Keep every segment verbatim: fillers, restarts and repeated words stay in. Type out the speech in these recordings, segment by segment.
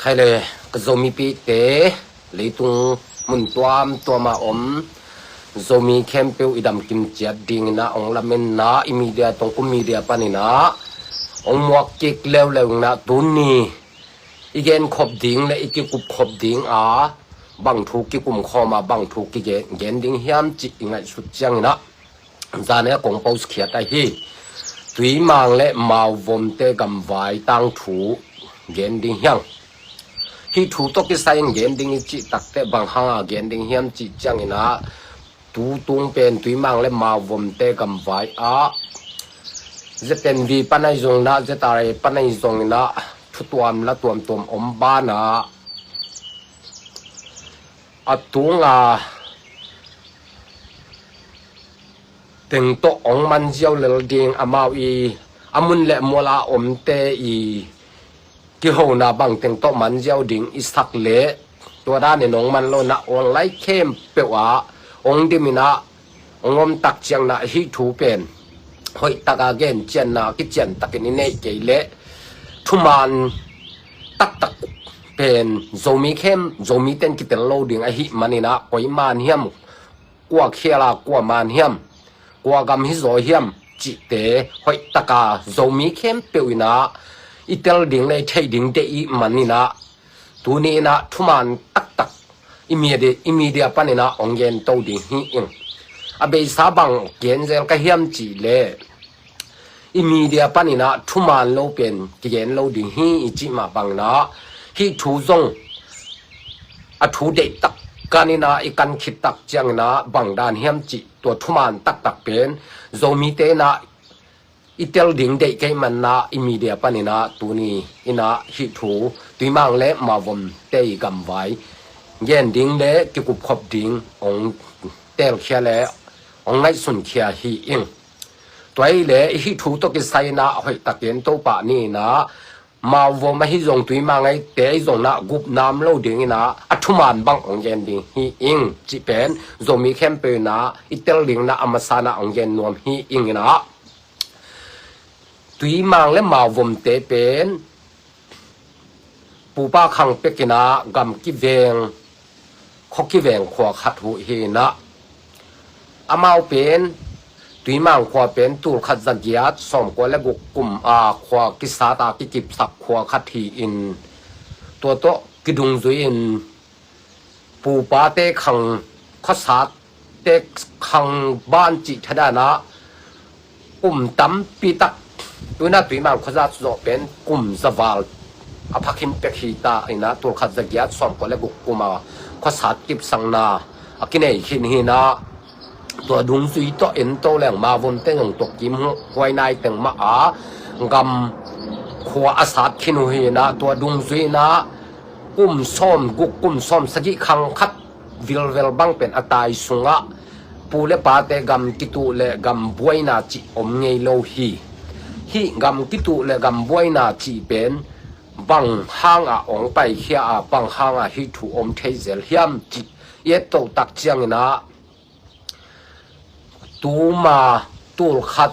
Hei le, ka Zomipihte, leitung mun tuamtuam a om Zomi khempeuh i damkim ciat dingin ah hong lamen na, i media, Tongkum Media panin ah hong muak kik leuleu in ah, tuni i genkhop ding le i kikupkhop ding a, bang thu kikum khawm a, bang thu kigen, gen ding hiam cih i ngaihsut ciangin ah, zan a kong post khiat ahi Tuimang le Mawvomte gamvai tangthu gen ding hi hang. Hih thu tawh kisai in gen ding i cih takteh, bang hanga gen ding hiam cih ciangin ah, tu tung pen Tuimang le Mawvomte gamvai ah Z N V pan ahi zongin ah, Z R A pan ahi zongin ah, thutuam la tuamtuam om banah, a tunga teng tawh hong man ziau lel ding, amau i a mun le mual a omte i kihona bang teng tawh man ziau ding i sak leh, tua danin hong man lo in ah, online khempeuh ah hong dim in ah, hong om tak ciangin ah, hih thu pen hoih taka gencianna kician takin i neih kei leh, thuman taktak pen Zomi khem, Zomite'n kitel lo ding ahih manin ah, koi man hiam, kua khial a kua man hiam, kua gam hi zaw hiam cihte hoih taka Zomi khempeuh in ah i tel ding le i theih ding deih i hih manin ah, tuni in ah thuman taktak i media, i media panin ah hong gen to ding hi ing. A beisa bang gen zel ka hiam cih leh, i media panin ah thuman lo pen kigen lo ding hi i cih mah bangin ah, hih thu zong a thu deihtak kan in ah i kan khit tak ciangin ah, bang dan hiam cih, tua thuman taktak pen Zomite in ah i tel ding deih kei manin ah, i media panin ah tuni in ah hih thu Tuimang le Mawvomte i gamvai gen ding le kikupkhop ding hong telkhia le hong ngaihsunkhia hi ing. Tua hi leh, hih thu tawh kisai in ah hoih takin Topa ni in ah, Mawvom ahi zong, Tuimang ahi te ahi zong in ah gupna om lo dingin ah, a thuman bang hong gen ding hi ing cih pen Zomi khempeuh in ah i tel dingin ah a masa in ah hong gen nuam hi ing in ah, Tuimang le Mawvomte pen pupa khang pek in ah gam kiveng, khua kiveng khua khat uh hi in ah, amau pen Tuimang khua pen tulkhat zagiat sawmkua le guk kum a khua kisat a kikipsak khua khat hi in, tua tawh kidungzui in pupate khang, khuasatte khang ban cih thadah in ah kum tampi tak, tu in ah Tuimang khuazat zawh pen kum za val a pha khin pek hi ta in ah, tulkhat zagiat sawmkua le guk kum a khuasat kipsakna a kinei khin hi in ah, tua dungzui tawh en to leng Mawvomte zong tua kim huai nai teng mah a gam khua a sat khin uh hi in ah, tua dungzui in ah kum sawmguk, kum sawmsagih khang khat vilvel bang pen a tai sungah pu le pate gam kituh le gam buaina cih om ngei lo hi. Hih gam kituh le gam buaina cih pen bang hanga hong paikhia a, bang hanga hih thu om thei zel hiam cih i et toh tak ciangin ah, tuma tulkhat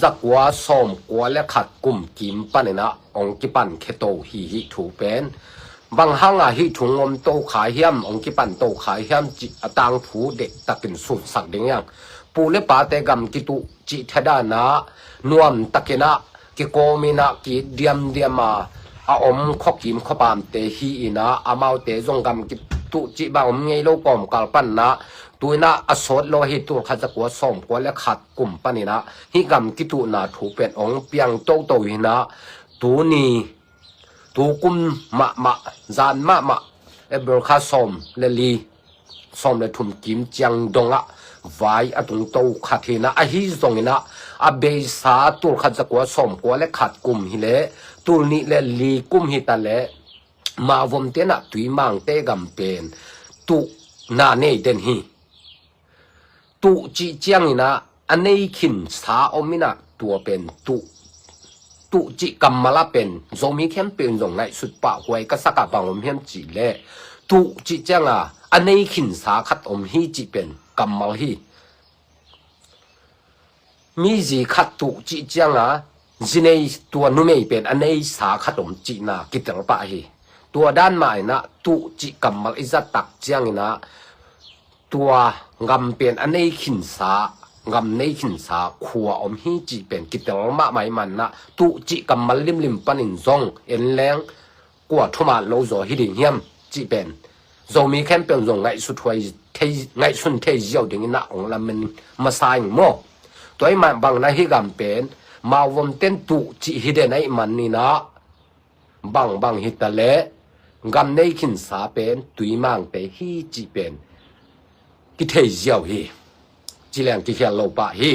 zakua sawmkua le khat kum kim panin ah hong kipan khe to hi hih thu pen. Bang hanga hih thu hong om to kha hiam, hong kipan to kha hiam cih a tangthu deihtakin sutsak ding hi hang. Pu le pate gam kituh cih thadah in ah nuam takin ah kikawm in ah ki-it diamdiam a, a om khuakim khuapamte hi in ah, amaute zong gam kituh cih bang om ngei lo kawmkal panin ah, tu in ah a sawt lo hi, tulkhat zakua sawmkua le khat kum panin ah hih gam kituhna thu pen hong piang toto hi in ah, tuni, tu kum mahmah, zan mahmah, April kha sawm le li, sawm le thum kim ciang dongah vai a tung to khat hi in ah, ahi zongin ah a beisa tulkhat zakua sawmkua le khat kum hi leh, tul nih le li kum hi ta leh, Mawvomte in ah Tuimangte gam pen tuhna nei den hi. Tuh cih ciangin ah a nei khinsa om in ah, tua pen tuh, tuh cih kammal ah pen Zomi khempeuh in zong ngaihsut pah huai ka sak ah, bang om hiam cih leh, tuh cih cianga a nei khinsa khat om hi cih pen kammal hi. Mi zi khat tuh cih cianga zi nei, tua numei pen a neisa khat om cihna kitel pah hi. Tua dan mah inah tuh cih kammal i zat tak cianginah tua gam pen a nei khinsa, gam nei khinsa khua om hi cih pen kitel mahmah ih manah tuh cih kammal limlim panin zong en leng kua thuman lo zaw hi ding hiam cih pen Zomi khempeuh zong ngaihsut huai thei, ngaihsun thei ziau dinginah ong lamen masa ing maw? Tua ih mah bangna hih gam pen Mauvom ten tuh cih hi den aih maninah bangbang hitaleh gam nei khinsa pen Tuimangte hi cih pen kithei ziau hi. Ci leng kikhial lo pah hi.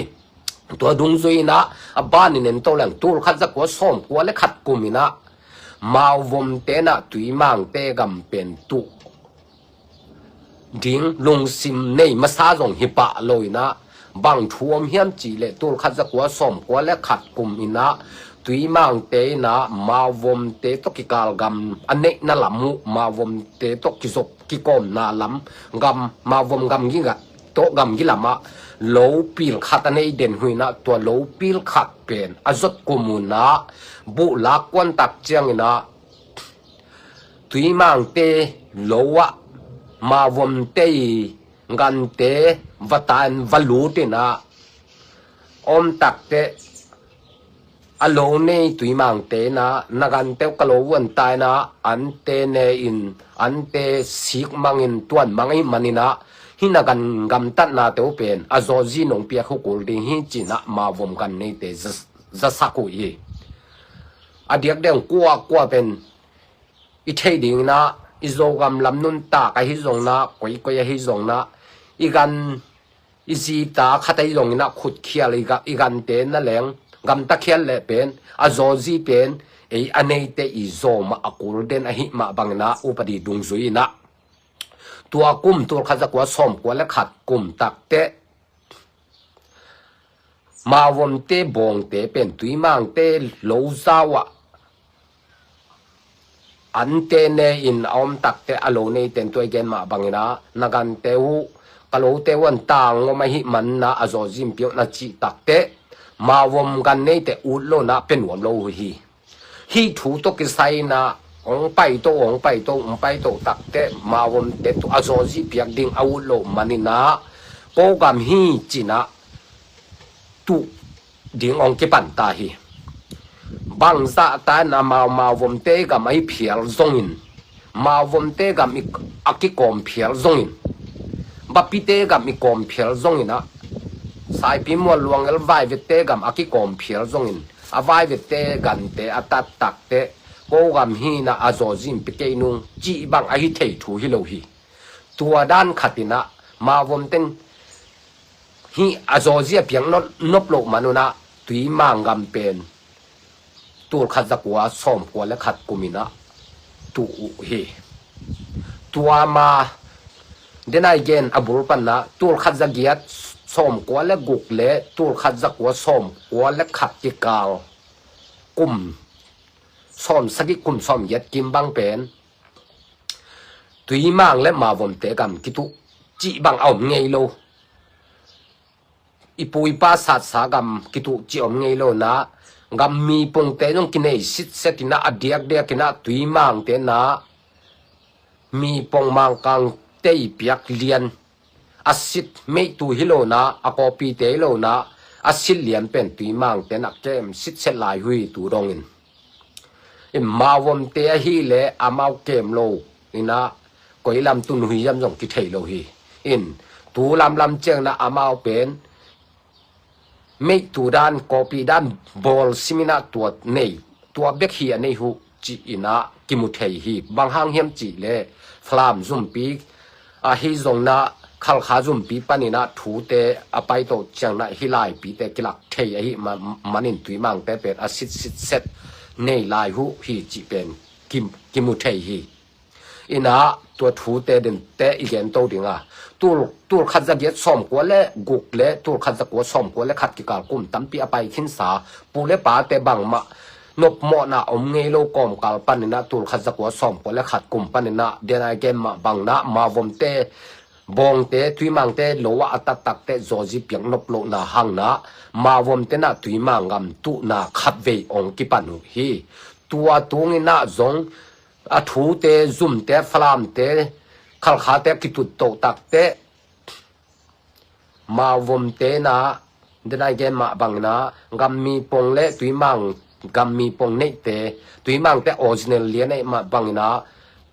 Tua dungzui inah a banin en to leng tul khat za kua sawm kua le khat kum inah Mauvom tenah Tuimangte gam pen tuh ding lungsim nei masa zong hi pah lo inah bang thu om hiam cih leh tul khat za kua sawm kua le khat kum inah Tuimangte inah Mauvomte tawh kikal gam a neihna lam uh, Mauvomte tawh kizop kikawmna lam gam, Mauvom gam gi tawh gam gi lamah lo pil khat a nei den uh inah tua lo pil khat pen a zot kum unah buh lak kuan tak cianginah Tuimangte lo ah Mauvomte i gante va tan va lut inah om takteh a lo nei Tuimangte inah na gante uh ka lo vuan ta inah ante ne in ante sik mangin tuan mang ahi maninah hih na gan gamtatnate uh pen a zawzi nong piak uh kul ding hi cinah Mauvom gan neite za, zasak uh hi. A diakdiak kuakua pen i theih dinginah i Zogam lam nuntak ahi zonginah koikoi ahi zonginah i gan i zita khat ahi zonginah khutkhial i, ga, i gante na leng gamta khial leh pen a zawzi pen ei a neite i zaw mah a kul den ahi mah banginah upadi dungzui inah tua kum tul khat za kua sawm kua le khat kum takteh Mauvomte bawngte pen Tuimangte lo zau ah ante ne in a om takteh a lo neiten tua i gen mah banginah na gante uh ka lote uh an tang ngom ahi manna a zawzi in piak na cih takteh Mauvom gan neite ut lo inah pe nuam lo uh hi. Hih thu tawh kisai inah ong paito, ong paito, ong paito takteh Mauvomte tuh a zawzi piak ding a ut loh maninah ko gam hi cinah tuh ding ong kipan ta hi. Bangzah ta inah Mau, Mauvomte gam ahi phial zongin Mauvomte gam i, a kikawm phial zongin Bapite gam i kawm phial zonginah Saipi Mual Luang El Vaivette gam a kikawm phial zongin a Vaivette gante a tat takteh ko gam hinah a zawzi in pi kei nung cih bang ahi thei thu hi lo hi. Tua dan khatinah Mauvomten hih a zawzi a piak nop, nop loh manunah Tuimang gam pen tul khat za kua sawm kua le khat kuminah tuh uh hi. Tua ma denai gen a bul panah tul khat za giat sawm kua le guk le tul khat za kua sawm kua le khat kikal kum sawm sagih kum sawm giat kim bang pen Tuimang le Mauvomte gam kituh cih bang a om ngei lo. I pu i pa satsa gam kituh cih om ngei lo inah gam mipongte zong kinei sitset inah a diakdiak inah Tuimangte inah mipong Mangkangte i piak lian a sit meihtu hi lo inah a kawpite hi lo inah a sit lian pen Tuimangte inah kem sitset lai uh hi tu dongin. In Mauvomte ahileh amau kem lo inah koi lam tun uh hiam zong kithei lo hi. In tu lamlam cianginah amau pen meihtu dan kawpi dan bawl siminah tua nei, tua bek hi a nei uh cih inah kimu thei hi. Bang hang hiam cih leh Falam zumpi ahi zonginah Khalkha zumpi paninah thute a paito cianginah hih laipite kilak thei ahi ma, manin Tuimangte pen a sitsitset nei lai uh hi cih pen ki, kimu thei hi. Inah tua thute dente i gento dinga tul, tul khat za giat sawm kua le guk le tul khat za kua sawm kua le khat kikal kum tampi a pai khinsa pu le pate bangmah nopmawhna om ngei lo kawmkal paninah tul khat za kua sawm kua le khat kum paninah denai gen mah banginah Mauvomte bawngte Tuimangte lo ah a tattakte zawzi piak nop lohna hanginah Mauvomte inah Tuimang gam tuhna khatvei ong kipan uh hi. Tua tunginah zong a thute, Zumte, Falamte, Khalkhate kitut toh takteh, Mauvomte inah, denai gen mah bangin ah, gam mipong le Tuimang gam mipong neihte, Tuimangte original lian ahih mah bangin ah,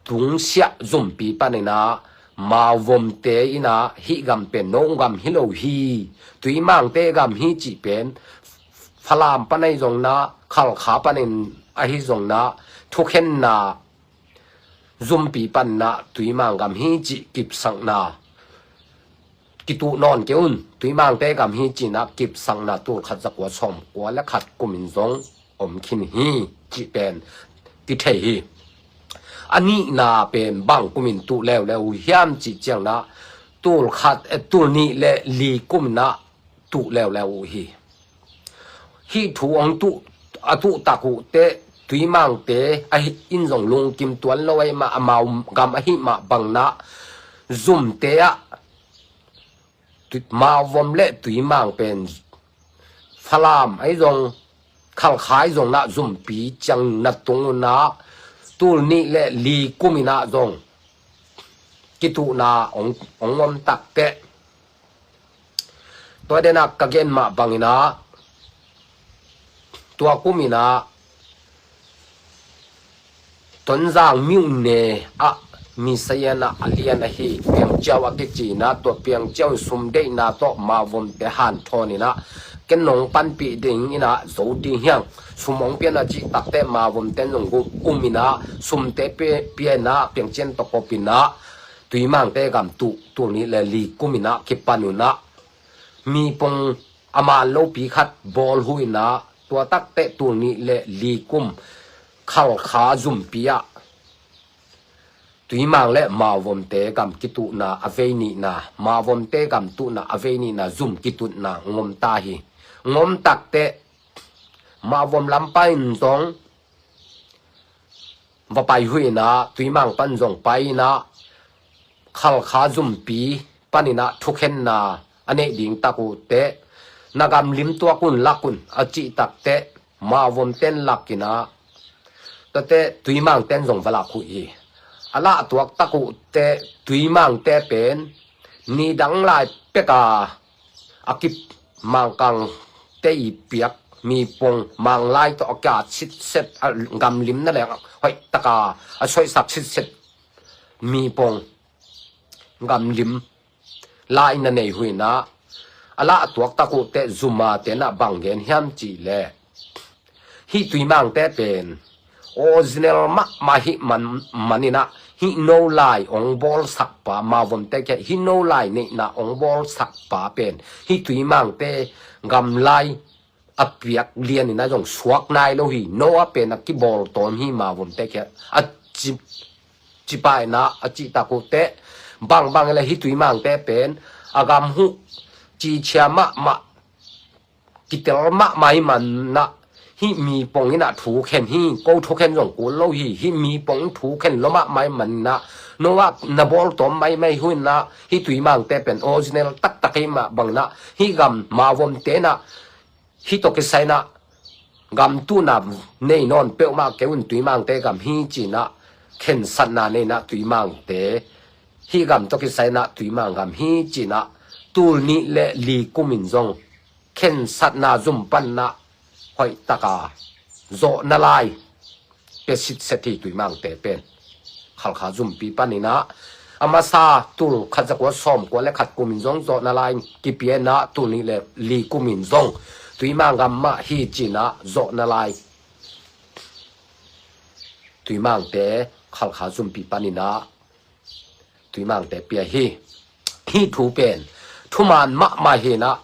tungsiah Zumpi panin ah, Mauvomte inah, hih gam pen no gam hi lo hi, Tuimangte gam hi cih pen, Falam pan ahi zongin ah, Khalkha panin ahi zongin ah, thukhenna Zumpi panin ah Tuimang gam hi cih kipsakna, kituh nawn kei un, Tuimangte gam hi ci-in ah kipsakna tul khat za kua sawm kua le khat kumin zong om khin hi cih pen kithei hi. A nihna pen bang kumin tuh leuleu uh hiam cih ciangin ah, tul khat, eh, tul nih le li kumin ah tuh leuleu uh hi. Hih thu hong tuh, a tuh tak uh teh, Tuimangte ahi in zong lungkim tuan lo ahih mah, amau gam ahih mah bangin ah, Zumte ah, Tui-, Mauvom le Tuimang pen Falam ahi zong, Khalkha ahi zongin ah Zumpi ciang na tung un ah, tul nih le li kumin ah zong kituhna hong, hong om takteh, tua denah ka gen mah bangin ah, tua kumin ah Tonzang myone ah Misayan ah a lian ahi Piangciau a kici in ah, tua Piangciau in sum deihna tawh Mauvomte hanthawn in ah, ken nong panpih ding in ah, zo ding hi hang, sum hong pia in ah cih takteh, Mauvomte in zong gum um in ah, sumte pia, pia in ah, Piangcian tawh kop in ah, Tuimangte gam tuh, tul nih le li kumin ah kipan un ah, mipong a man lopi khat bawl hu in ah, tua takteh tul nih le li kum Khalkha Zumpi ah, Tuimang le Mauvomte gam kituhna a vei nihna, Mauvomte gam tuhna a vei nihna, Zum kitutna ngom ta hi. Ngom takteh, Mauvom lam pan zong va pai hu in ah, Tuimang pan zong pai in ah, Khalkha Zumpi panin ah thukhenna a neih ding tak uh teh, na gam lim tuak un, lak un a cih takteh, Mauvomte in lak in ah, tuate Tuimangte in zong va lak uh hi. A lah tuak tak uh teh, Tuimangte pen nidang lai pek a, a kip Mangkangte i piak mipong, Manglai tawh a kia sitset, a gam lim na leng hoih taka a soisak sitset mipong, gam lim lai na nei hu in ah, a lah tuak tak uh teh, Zumate in ah bang gen hiam cih leh, hih Tuimangte pen original mahmah hih man, man in ah, hih no lai hong bawlsak pa, Mauvomte kiang hih no lai neihna hong bawlsak pa pen, hih Tuimangte gam lai a piak lian in ah zong suak nai lo hi. No a pen a kibawl tawm hi, Mauvomte kiang a ci, ci pa in ah, a cih tak uh teh, bangbang le hih Tuimangte pen a gam huh, cicia mahmah, kitel mahmah ahih man ah, hih mipong in ah thu khen hi, ko thu khen zong kul lo hi, hih mipong thu khen lo mahmah ahih man ah, no ah na bawl tawm maimai hu in ah, hih Tuimangte pen original taktak ahih mah bangin ah, hih gam Mauvomte in ah, hih tawh kisai in ah gam tuhna nei nawn peuhmah kei un, Tuimangte gam hi ci-in ah khensatna nei in ah, Tuimangte hih gam tawh kisai in ah Tuimang gam hi ci-in ah, tul nih le li kumin zong khensatna Zum panin ah hoih taka zawhna lai pia sitset hi, Tuimangte pen. Khalkha Zumpi panin ah, a masa tul khat za kua sawm kua le khat kumin zong zawhna lai kipia in ah, tul nih le li kumin zong Tuimang gam mah hi ci-in ah zawhna lai Tuimangte Khalkha Zumpi panin ah Tuimangte pia hi. Hih thu pen thuman mahmah hi in ah,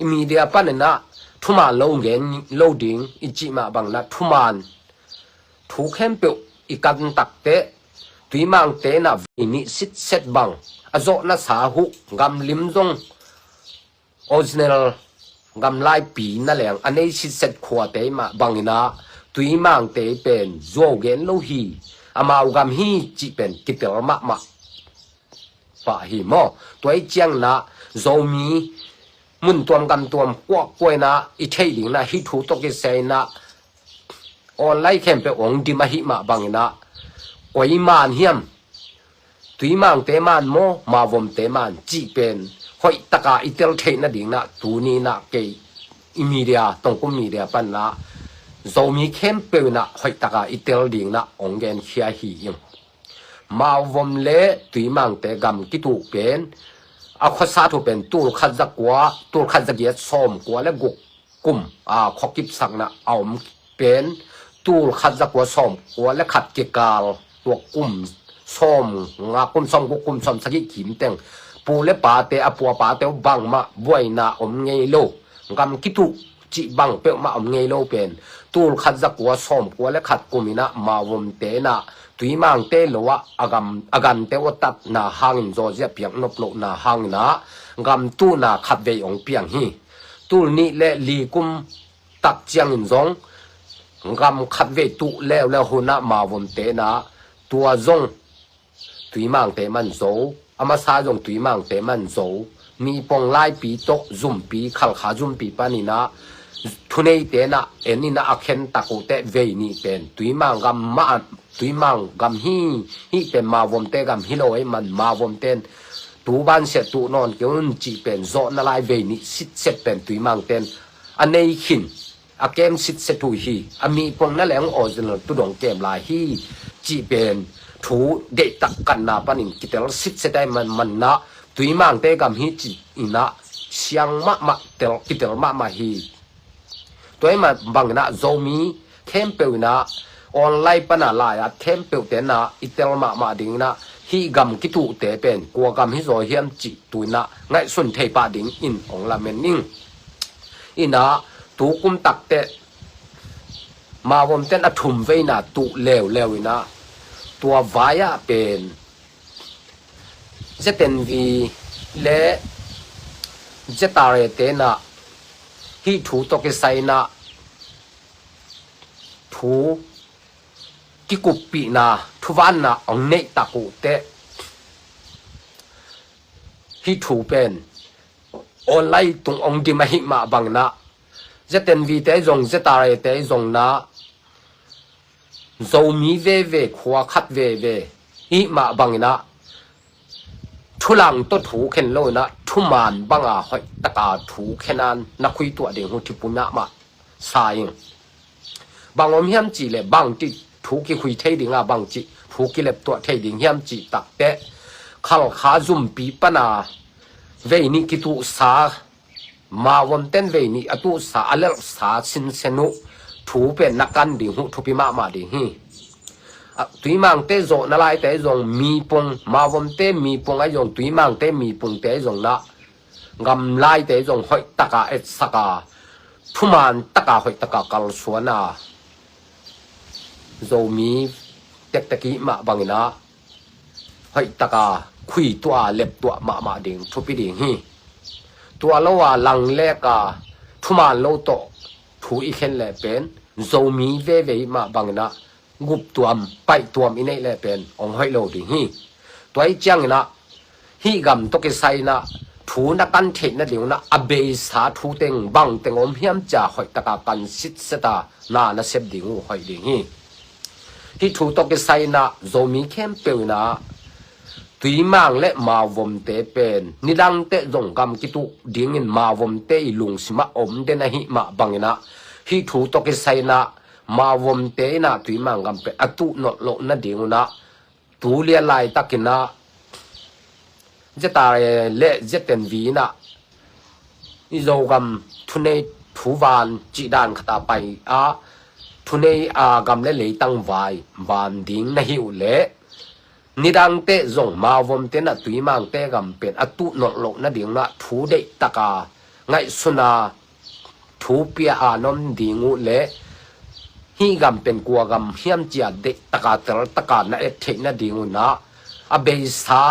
i media panin ah thuman lo gen lo ding i cih mah bangin ah, thuman thu khempeuh i kan takteh, Tuimangte in ah vei nih sitset bang a zawhna sa huh, gam lim zong original gam laipi na leng a nei sitset khuate ahih mah bangin ah, Tuimangte pen zuau gen lo hi, amau gam hi cih pen kitel mahmah pah hi maw. Tua ahih ciangin ah Zomi mun tuam gam tuam kuakua in ah i theih dingin ah, hih thu tawh kisai in ah online khempeuh hong dim ahih mah bangin ah, Koi man hiam? Tuimangte man maw, Mavomte man cih pen hoih taka i tel theih nading nah, tuni nah kei i media, Tongkum media pan nah Zomi khempeuh in nah hoih taka i tel ding nah hong genkhia hi ing. Mavom le Tuimangte gam kituh pen a khuasa thu pen tul khat za kua, tul khat za giat sawm kua le guk kum a khuakipsakna a om pen tul khat za kua sawm kua le khat kikal, tua kum sawm nga, kum sawm guk, kum sawm sagih kim teng pu le pate, a pu a pate uh bangmah buaina om ngei lo. Gam kituh cih bang peuhmah om ngei lo pen tul khat za kua sawm kua le khat kum in nah Mavomte nah Tuimangte lo ah a gam, a gante uh a tatna hangin, zawzia piak nop lohna hangin nah gam tuhna khatvei hong piang hi. Tul nih le li kum tak ciangin zong gam khatvei tuh leuleu hun nah Mavomte nah tua zong Tuimangte man zo, a masa zong Tuimangte man zo, Mipong laipi tawh Zumpi, Khalkha Zumpi panin nah thuneite nah en in nah a khen tak uh teh vei nih pen Tuimang gam mah, Tuimang gam hi, hih pen Mavomte gam hi lo ei man, Mavomte in tu bansia tuh nawn kei un cih pen zawhna lai vei nih sitset pen Tuimangte in a nei khin, a kem sitset uh hi. A Mipong na leng original tu dong kem lai hi cih pen thu deihtak kanna panin kitel sitset ai man, man nah Tuimangte gam hi cih in nah siang mahmah tel, kitel mahmah hi. Tua ahih man bangin nah Zomi khempeuh in nah online pana lai-at khempeuhte nah i tel mahmah ding in nah hih gam kituhte pen kua gam hi zaw hiam cih tu in nah ngaihsun thei pah dingin hong lamen ing. In nah tu kum tak teh Mavomte in a thum veina tuh leuleu in nah tua vai-ah pen ZNV le ZRA te nah hih thu tawh kisai nah thu kikuppihna, thuvanna hong neih tak uh teh hih thu pen online tung hong dim ahih mah bangin nah ZNV te zong, ZRA te zong nah Zomi veve, khua khat veve hih mah bangin nah thulang tawh thu khen lo in nah thuman banga hoih taka thu khen a na khuituah ding uh thupha mahmah sa ing. Bang om hiam cih leh bangci thu kikhui thei ding a, bangci thu kileptuah thei ding hiam cih tak teh Khalkha Zumpi pana vei nih kituhsa, Mavomte in vei nih a tuhsa, a lelhsa sinsen uh thu pen na kan ding uh thupi mahmah ding hi. A, Tuimangte zawhna laite zong Mipong, Mavomte Mipong ahi zong, Tuimangte Mipongte ahi zong nah gamlaite zong hoih taka etsak a, thuman taka hoih taka kalsuan a, Zomi tektek i hih mah bangin nah hoih taka khuituah a leptuah mahmah ding thupi ding hi. Tua lo a langlek a thuman lo tawh thu i khen leh pen Zomi veve i hih mah bangin nah guptuam, paihtuam i neih leh pen hong hoih lo ding hi. Tua ahih ciangin nah hih gam tawh kisai nah thu na kan theih nading uh nah a beisa thu teng bang teng om hiam cia hoih taka kan sitset a na na sep ding uh hoih ding hi. Hih thu tawh kisai nah Zomi khempeuh in nah Tuimang le Mavomte pen nidangte zong gam kituh dingin Mavomte i lungsim ah om den ahih mah bangin nah hih thu tawh kisai nah Mavomte in nah Tuimang gam pen a tuh nolh loh nading uh nah tu lian laitakin nah ZRA le ZNV in nah i Zogam thunei thuvan cih dan khat a pai a, thunei a gam le leitang vai van ding na hi uh leh nidangte zong Mavomte nah Tuimangte gam pen a tuh nolh loh nading uh nah thu deih taka ngaihsun a thu pia a na om ding uh leh hih gam pen kua gam hiam cia deih taka tel taka na et theih nading uh nah a beisa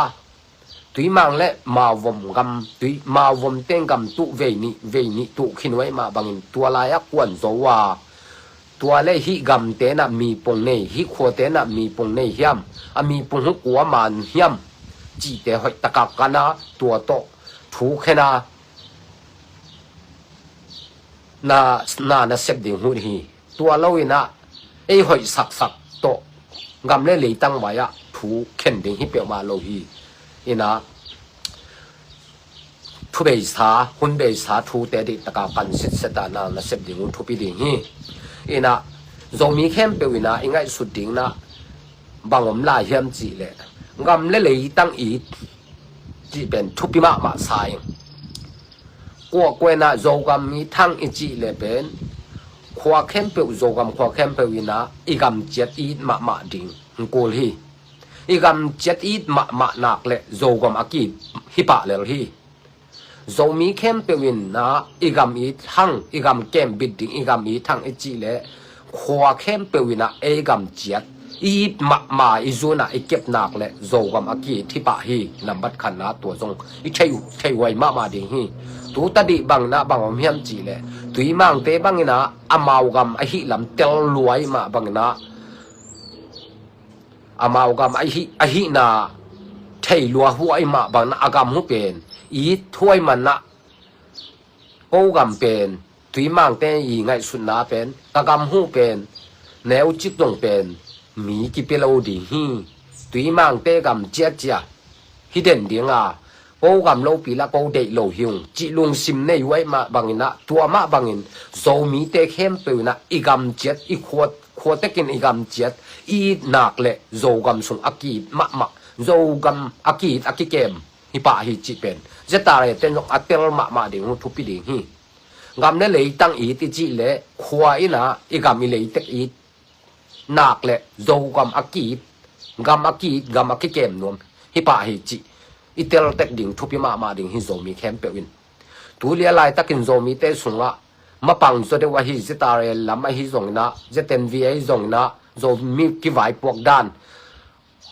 Tuimang le Mauvom gam, Tui, Mauvom teng gam tuh vei nih, vei nih tuh khin uh ahih mah bangin tua lai-ah kuan zo a, tua le hih gamte nah mipung nei, hih khuate nah mipung nei hiam, a mipung uh kua man hiam cihte hoih takah kan a, tua tawh thu khen a, na, na, na sep ding uh hi. Tua lo in ah ei hoih saksak tawh gam le leitang vai-ah thu khen ding hi peuhmah lo hi. Inah thubeisa, hun beisa thute dih taka kan sitset a na nasep ding uh thupi ding hi. Inah Zomi khempeuh inah i ngaihsut ding inah bang om lai hiam cih leh, gam le leitang it cih pen thupi mahmah sa ing. Kuakua inah Zogam it hang i cih leh pen khua khempeuh, Zogam khua khempeuh inah i gam ciat it mahmah ding kul hi. I gam ciat it mahmah nak leh Zogam a ki-it hi pah lel hi. Zomi khempeuh inah i gam it hang, i gam kembit ding i gam it hang i cih leh khua khempeuh inah ei gam ciat it mahmah i zun ah i kep nak leh Zogam a ki-it hi pah hi. Nambat khatna tua zong i thei, thei huai mahmah ding hi. Tu tadih bang inah bang om hiam cih leh, Tuimangte bang inah amau gam ahi lam tel lua i mah bang inah, amau gam ahi, ahihna thei lua huai mah bang inah a gam huh pen it huai man inah, ko gam pen, Tuimangte i ngaihsutna pen, ka gam huh pen neucik dong pen mi kipia lo ding hi. Tuimangte gam ciacia hi den ding a, ko gam lopi lah ko deih lo hi ung cih lungsim nei huai mah bang inah, tua mah bangin Zomite khempeuh inah i gam ciat, i khua, khua tekin i gam ciat i it nak leh Zogam sung a ki-it mahmah, Zogam a ki-it a kikem hi pah hi cih pen Z R A ten zong a tel mahmah ding uh thupi ding hi. Gam le leitang it i cih leh khua inah i gam i leitek it nak leh Zogam a ki-it, gam a ki-it, gam a kikem nuam hi pah hi cih i tel tek ding thupi mahmah ding hi Zomi khempeuh in. Tu lia laitakin Zomite sungah mapang zaw deuh ahi Z R A lam ahi zong inah, Z N V ahi zong inah, Zomi kivaipuak dan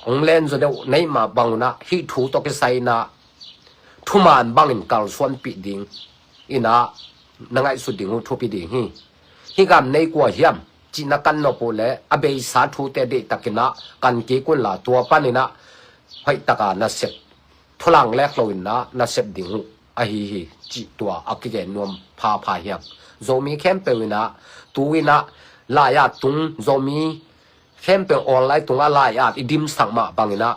hong len zaw deuh nei mah bang un ah hih thu tawh kisai inah thuman bangin kalsuanpih ding inah na ngaihsut ding uh thupi ding hi. Hih gam nei kua hiam cih na kan nop uh leh a beisa thute deihtak inah kan kik un la, tua pan inah hoih taka nasep, thulang lek lo inah nasep ding uh ahi hi cih tua a kigen nuam phapha hi hang. Zomi khempeuh inah tu inah lai-at tung, Zomi khempeuh online tungah lai-at i dimsak mah bang inah,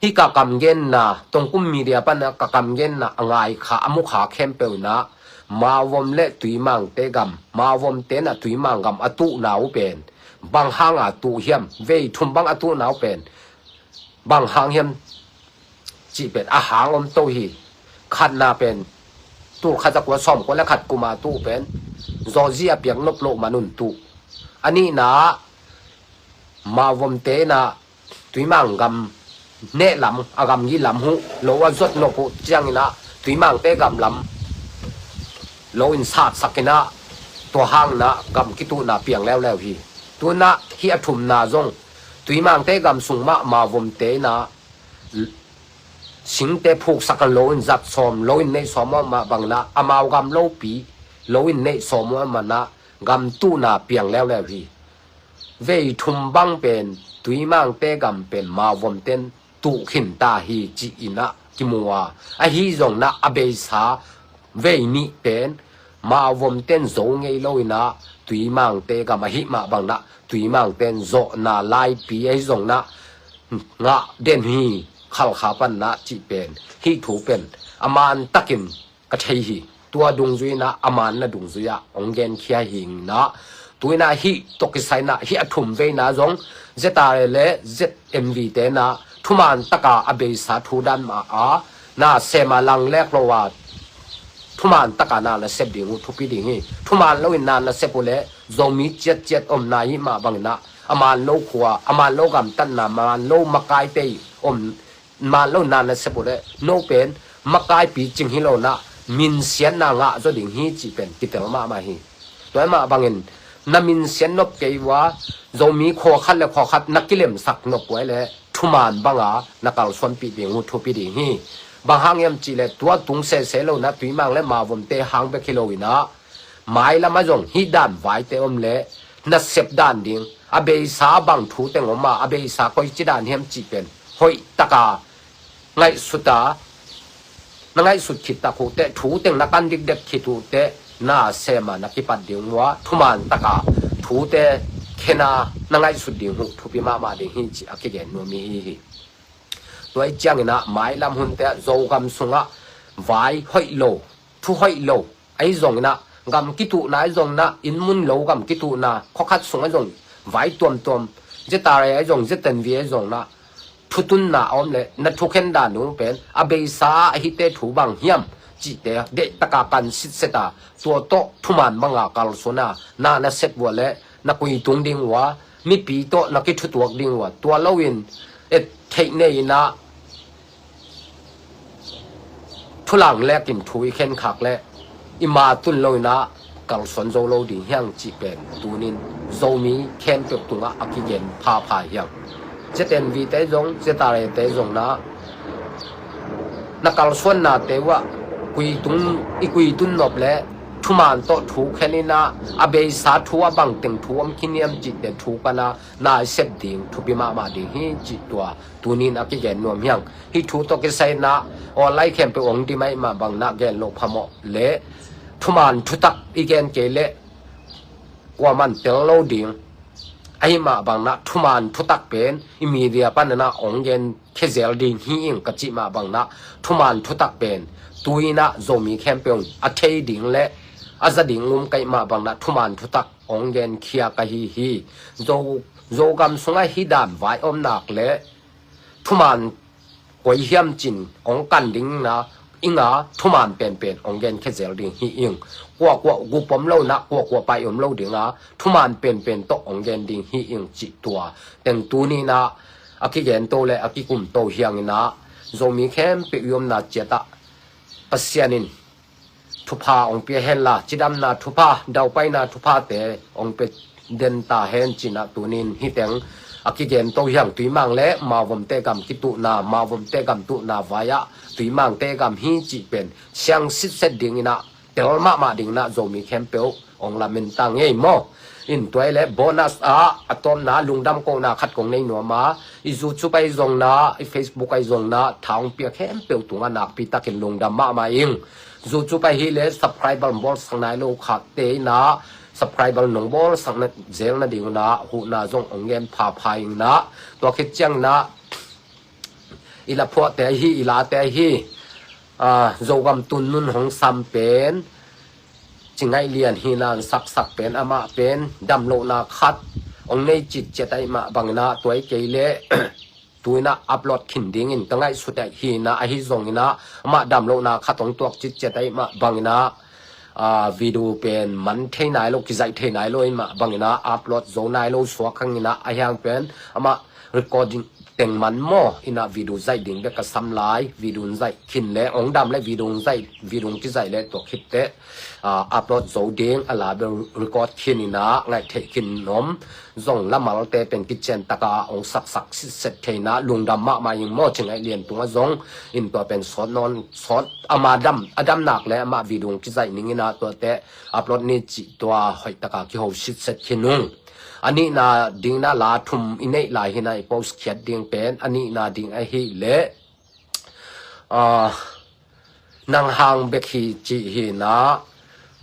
hih ka kamgenna, Tongkum Media pan ah ka kamgenna a ngai kha, a mu kha khempeuh inah, Mavom le Tuimangte gam, Mavomte inah Tuimang gam a tuhna uh pen bang hanga tuh hiam, vei thum bang a tuhna uh pen bang hang hiam cih pen a hang om to hi. Khatna pen tul khat za kua sawm kua le khat kum a tuh pen Georgia piak nop loh man un tuh. A nihna ah Mavomte inah Tuimang gam neh lam, a gam gih lam huh lo a zot nop uh ciang inah Tuimangte gam lam lo in satsak inah tua hang inah gam kituhna piang leuleu hi. Tu inah hih a thumna zong Tuimangte gam sung mah Mavomte inah singte phuksak a lo in zat sawm, lo in neih sawm uh mah bang inah amau gam lopi lo in neih sawm uh mah inah gam tuhna piang leuleu hi. Vei thum bang pen Tuimangte gam pen Mavomten tuh khin ta hi ci-in ah kimu a, ahi zong inah a beisa vei nih pen Mavomten zo ngei lo inah Tuimangte gam ahih mah bang inah Tuimangten zawhna laipi ahi zong inah ngah den hi, Khalkha pan inah cih pen hih thu pen a man takin ka thei hi. Tua dungzui inah a manna dungzui ah hong genkhia hi inah, tu inah hih tawh kisai inah hih a thum veina zong Z R A le Z M V te inah thuman taka a beisa thu dan mah a na sem a lang lek lo a, thuman taka na nasep ding uh thupi ding hi. Thuman lo in na nasep uh leh Zomi ciatciat omna hih mah bang inah a man lo khua, a man lo gamtatna, a man lo makaite i om man lo na nasep uh leh no pen makaipi cing hi lo inah minsiatna ngah zaw ding hi cih pen kitel mahmah hi. Tua mah bangin na minsiat nop kei uh a, Zomi khua khat le khua khat na kilemsak nop uh a leh thuman banga na kalsuanpih ding uh thupi ding hi. Bang hang hiam cih leh tua tung sese lo inah Tuimang le Mavomte hang bek hi lo inah mailam ah zong hih dan vaite om leh nasep dan ding, a beisa bang thu teng om a, a beisa koici dan hiam cih pen hoih taka ngaihsut a, na ngaihsut khit tak uh teh, thu teng na kan dikdek khit uh teh na sem a na kipat ding uh a, thuman taka thute Khen a na ngaihsut ding uh thupi mahmah ding hi cih a kigen nuam i hi hi. Tua i ciangin ah mailam hunte ah Zogam sungah vai hoih lo, thu hoih lo ahi zongin ah, gam kituhna ahi zongin ah, inn mun lo gam kituhna, khuakhat sung ahi zong vai tuamtuam, ZRA ahi zong, ZNV ahi zongin ah, thutunna a om leh na thukhen dan uh pen a beisa a hihte thu bang hiam cihte deihtak a pan sitset a, tua tawh thuman bang a kalsuan a, na na sep uh a leh na kuitung ding uh a, mipi tawh na kithutuak ding uh a, tua loin et theih nei in ah thulang lekin thu i khenkhak leh i ma tun lo in ah kalsuan zo lo ding hi hang cih pen tunin Zomi khempeuh tungah a kigen phapha hi hang. ZNV te zong, ZRA te zong in ah na kalsuannate uh ah kuitung, i kuitun nop leh thuman tawh thu khen in ah, a beisa thu a bangteng thu om khin hiam cihte thu pan a na i sep ding thupi mahmah ding hi cih tua tunin a kigen nuam hi hang. Hih thu tawh kisai in ah online khempeuh hong dim ahih mah bangin ah gen loh phamawh leh thuman thutak i gen kei leh kuaman tel lo ding ahih mah bangin ah thuman thutak pen i media panin ah hong gen khezel ding hi ing ka cih mah bangin ah thuman thutak pen tu-in ah Zomi khempeuh a thei ding leh a za ding um ka hih mah bangin ah thuman thutak hong genkhia ka hi hi. Zo, Zogam sungah hih dan vai om nak leh thuman koi hiam cin hong kan ding na ing a, thuman penpen hong genkhia zel ding hi ing. Kuakua gup om lo in ah, kuakua pai om lo ding a, thuman penpen tawh hong gen ding hi ing cih tua teng tunin ah a kigen to leh a kikum to hi hang in ah, Zomi khempeuh i omna ciat ah Pasian in thupha hong pia hen la, cidamna thupha, daupaina thuphate hong pia den ta hen ci-in ah tunin hih teng a kigen to hi hang. Tuimang leh Mawvomte gam kituhna, Mawvomte gam tuhna vai ah Tuimangte gam hi cih pen siang sitset dingin ah, tel mahmah dingin ah Zomi khempeuh hong lamen ta ngei maw. In tua hi leh bonus ah a tawpna lungdam kohna khat kong nei nuam a, i YouTube ahi zongin ah, i Facebook ahi zongin ah, tha hong pia khempeuh tungah nakpi takin lungdam mahmah ing. YouTube ahi leh subscriber bawlsak nai lo khatte in ah subscriber nong bawlsak na zel nading un ah huhna zong hong gen phapha ing in ah, tua khit ciangin ah i la phuahte ahi, i late ahi, ah, Zogam tun nun hong sam pen Cingaih Lian hi in ah, saksak pen amah pen damlohna khat hong nei citciat ahih mah bangin ah, tua hi kei leh tu-in ah upload khin dingin ka ngaihsut hi in ah, ahi zongin ah amah damlohna khat hong tuak citciat ahih mah bangin ah, ah, video pen man thei nai lo, kizaih thei nai lo ahih mah bangin ah upload zo nai lo suak hang in ah, ahi hang pen amah recording teng man maw in ah video zaih ding bek ka sam lai. Video hong zaih khin leh hong dam leh video hong zaih, video hong kizaih leh tua khit teh, ah, upload zo ding, a la bel record khin in ah ngaih theih khin nuam. Zong lamalte pen kician tak a hong saksak sitset thei in ah lungdam mahmah ing maw, Cingaih Lian tungah zong. In tua pen sawt nawn, sawt ama dam, a dam nak leh amah video hong kizaih ning in ah tuate upload ni cih tua hoih tak a kiho sitset khin ung. A nihna dingin ah la thum i neih lai hi in ah, i post khiat ding pen a nihna ding ahi leh, ah, Nang Hang Bek Hi cih hi in ah,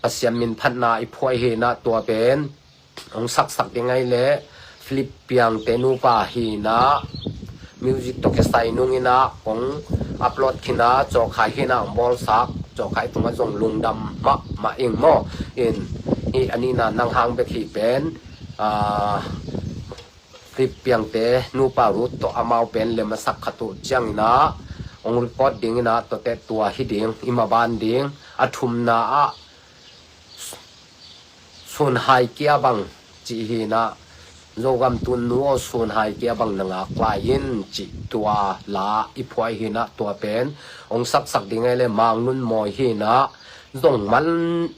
Pasian min phatna i phuai hi in ah, tua pen hong saksak ding ahi leh Philip Piangte nupa hi in ah, music tawh kisai nung in ah hong upload khin a, Cawkhai hi in ah hong bawlsak, Cawkhai tungah zong lungdam mahmah ing maw. In hih a nihna Nang Hang Bek Hi pen, ah, Philip Piangte nupa Ruth tawh amau pen lem a sak khat uh ciangin ah hong record ding in ah, tuate tua hi ding, i maban ding. A thumna ah Sunhai Kia Bang cih hi in ah, Zogam tun nu aw, Sunhai Kia Bang na ngak lai in cih tua la i phuai hi in ah, tua pen hong saksak ding ahi leh Mang Nun Mawi hi in ah, zong man,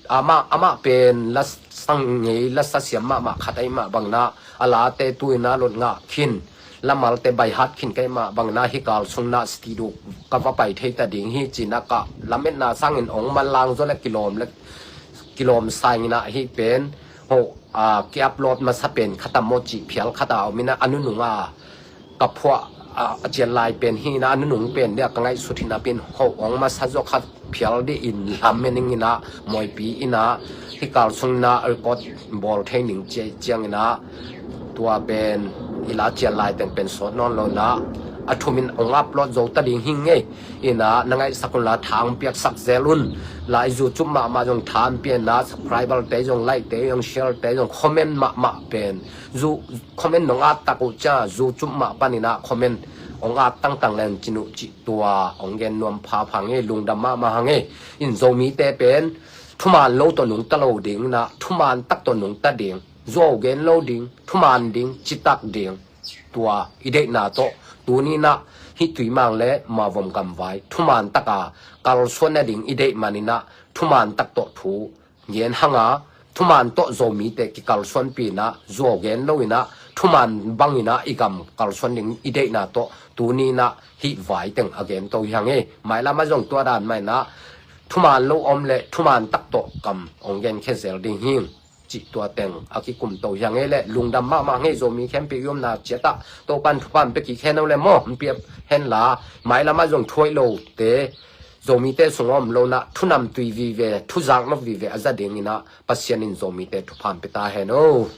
amah, amah pen la sang ngei, la sa siam mahmah khat ahih mah bangin ah, a late tu-in ah lot ngah khin, lamalte by heart khin ka hih mah bangin ah, hih kal sungin ah studio ka va pai thei ta ding hi ci-in ah ka lametna sangin hong manlang zaw leh kilawm leh kilawm sa ing in ah, hih pen ho, ah, ki-upload masa pen khat a maw cih phial khat a om in ah, a nunung a ka phuah, ah, a cian lai pen hi in ah, a nunung pen dia ka ngaihsut hi in ah, pen ho hong masa zaw khat phial dih in lamen ning inah, mawipi inah, hih kal sung inah record bawl thei ning ciai ciang inah, tua pen i la cian lai teng pen sawt nawn lo inah, a thumin hong upload zo ta ding hi ngei. Inah na ngaihsak un la, tha hong piaksak zel un. La i YouTube mahmah zong tha hong pia inah, subscriber te zong, like te zong, share te zong, comment mahmah pen zu comment nong at tak uh cia, zu cum mah pan inah comment ong at tangtang leng cin uh cih tua ong gen nuam phapha ngei, lungdam mahmah ha ngei. In Zomite pen thuman lo tawh nungta lo ding inah, thuman tak tawh nungta ding, zuau gen lo ding, thuman ding, citak ding, tua i deihna tawh tuni inah hih Tuimang le Mavom gamvai thuman taka kalsuan nading i deih man inah, thuman tak tawh thu gen hanga, thuman tawh Zomite kikalsuanpi inah, zuau gen lo inah, thuman bang inah i gam kalsuan ding i deihna tawh tuni inah hih vai teng a gen to hi hang ei. Mailam ah zong tua dan mah inah, thuman lo om le thuman tak tawh kam ong gen khe zel ding hing, cih tua teng a kikum to hi hang ei le, lungdam mahmah ngei. Zomi khempeuh i omna ciatah Topan thupha hong pia kik hen o le maw, hong pia hen la, mailam ah zong thuaih lote, Zomite sung a om lo inah, thunamtui vive, thuzak nop vive a za ding inah, Pasian in Zomite thupha hong pia ta hen o.